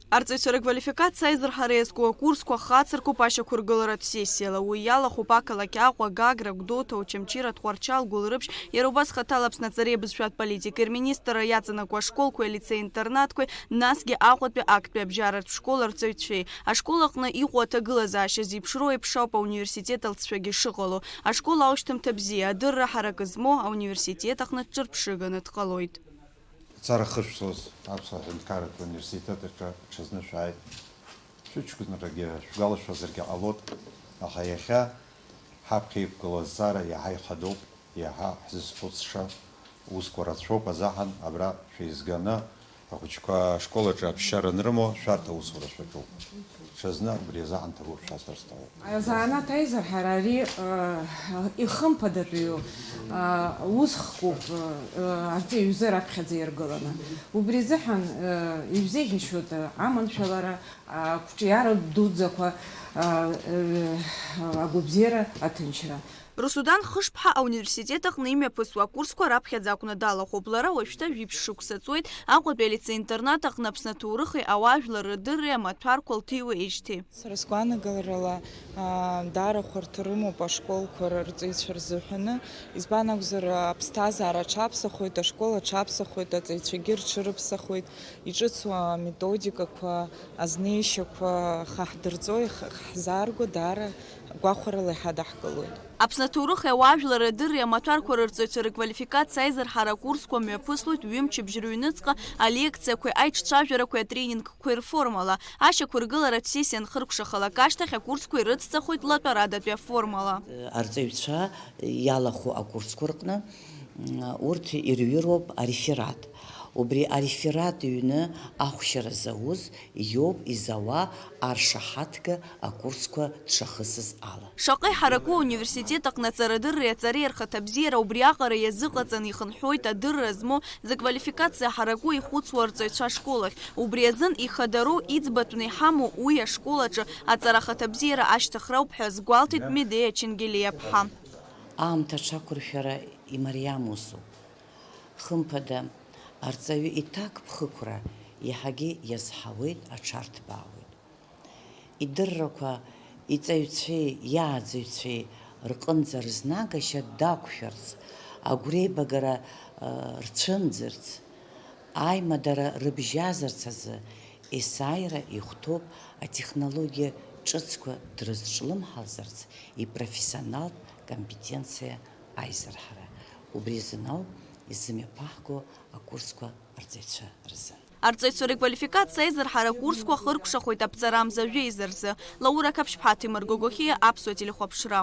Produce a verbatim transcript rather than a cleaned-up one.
Арҵаҩцәа рыквалификациа аизырҳара иазку акурсқәа хацыркуп ашьақәыргыларатә сессиала. Уи иалахәуп ақалақь Аҟәа, Гагра, Гәдоуҭа, Очамчыра, Тҟәарчал, Гәылрыԥшь, иара убас хаҭала Аԥсны аҵареи абызшәатә политикеи рминистрра иаҵанакуа ашколқәеи алицеи-интернатқәеи, насгьы Аҟәатәи актәи абжьаратә школ арҵаҩцәеи. Ашкол аҟны иҟоу аҭагылазаашьа зеиԥшроу еиԥш ауп ауниверситет алҵшәагьы шыҟало. Ашкол аушьҭымҭа бзиа, адырра ҳаракы змоу ауниверситет аҟны ҿырԥшыганы дҟалоит. Ацара хышәҵоз Аԥсуа Аҳәынҭқарратә университет аҿы ҽазны шәааит. Шәыҷкәынрагьы шәгәалашәозаргьы ҟалоит, аха иахьа ҳаԥхьа иқәгылоу азҵаара иаҳа ихадоуп, иаҳа ҳзызхәыцша усқәа рацәоуп азаҳан абра шәеизганы ахәыҷқәа ашкол аҿы аԥсшьара анрымоу шәарҭ аусура шәаҿуп. Ҽазны убри азы ҳанҭагәышәасыр сҭахуп. Азанааҭ аизырҳара ари, э, ихымԥадатәиу, э, ус хкуп, э, арҵаҩ ҩыза раԥхьаӡа иргыланы. Убри азыҳәан, э, ишәзеиӷьашьоит, э, аманшәалара, э, ақәҿиара дуӡӡақәа, э, э, агәабзиара, аҭынчра. Русудан Хышԥҳа ауниверситет аҟны имҩаԥысуа акурсқәа раԥхьаӡа акәны далахәуп. Лара уажәшьҭа жәиԥшь шықәса ҵуеит Аҟәатәи алицеи-интернат аҟны Аԥсны аҭоурыхи ауаажәлар рдырреи амаҭәарқәа лҭиуеиижьҭеи. Сара сгәаанагарала, аа, даара хәарҭа рымоуп ашколқәа рҵаҩцәа рзыҳәаны. Избан акәзар, аԥсҭазаара аҽаԥсахоит, ашкол аҽаԥсахоит, аҵаҩцәагьы рҽырыԥсахуеит, иҿыцу аметодикақәа, азнеишьақәа хаҳдырҵо, х-, ҳзаарго даара гәахәарала иҳадаҳкылоит. Аԥсны аҭоурыхи ауаажәлари адырреи амаҭәарқәа рырҵаҩцәа рыквалификациа аизырҳара акурсқәа мҩаԥыслоит ҩымчыбжь рыҩныҵҟа алекциақәеи аиҿцәажәарақәеи атренингқәеи рформала. Ашьақәыргыларатә сессиа анхыркәшахалак ашьҭахь акурсқәа ирыцҵахоит латәарадатәи аформала. Арҵаҩцәа иалахәу акурсқәа рҟны, м, урҭ ирҩыроуп ареферат. Убри ареферат ҩны ахәшьара зауз иоуп изауа аршаҳаҭга акурсқәа дшахысыз ала. Шаҟа иҳараку ауниверситет аҟны аҵарадырреи аҵареи рхаҭабзиара убриаҟара иазыҟаҵаны ихынҳәуеит адырра змоу, зыквалификациа ҳараку ихәыцуа арҵаҩцәа ашкол ахь. Убри азын ихадароу, иӡбатәны иҳамоу уи ашкол аҿы аҵара ахаҭабзиара ашьҭыхроуп ҳәа азгәалҭеит Медеиа Ченгелиаԥҳа. Аамҭа аҽақәыршәара имариам усуп. Хымԥада, арҵаҩы иҭакԥхықәра иаҳагьы иазҳауеит, аҽарҭбаауеит. Идыррақәа иҵаҩцәеи иааӡаҩцәеи рҟынӡа рызнагашьа дақәшәарц, агәреибагара, ы, рцәымӡырц, аимадара рыбжьазарц азы есааира ихәҭоуп атехнологиа ҿыцқәа дрызҿлымҳалзарц ипрофессионалтә компетенциа аизырҳара. Убри азын ауп изымҩаԥаҳго акурсқәа арҵаҩцәа рзын. Арҵаҩцәа реквалификациа аизырҳара акурсқәа хыркәшахоит аԥҵарамза жәеиза рзы. Лаура Қаԥшьԥҳа, Ҭемыр Гогохиа, Аԥсуа телехәаԥшра.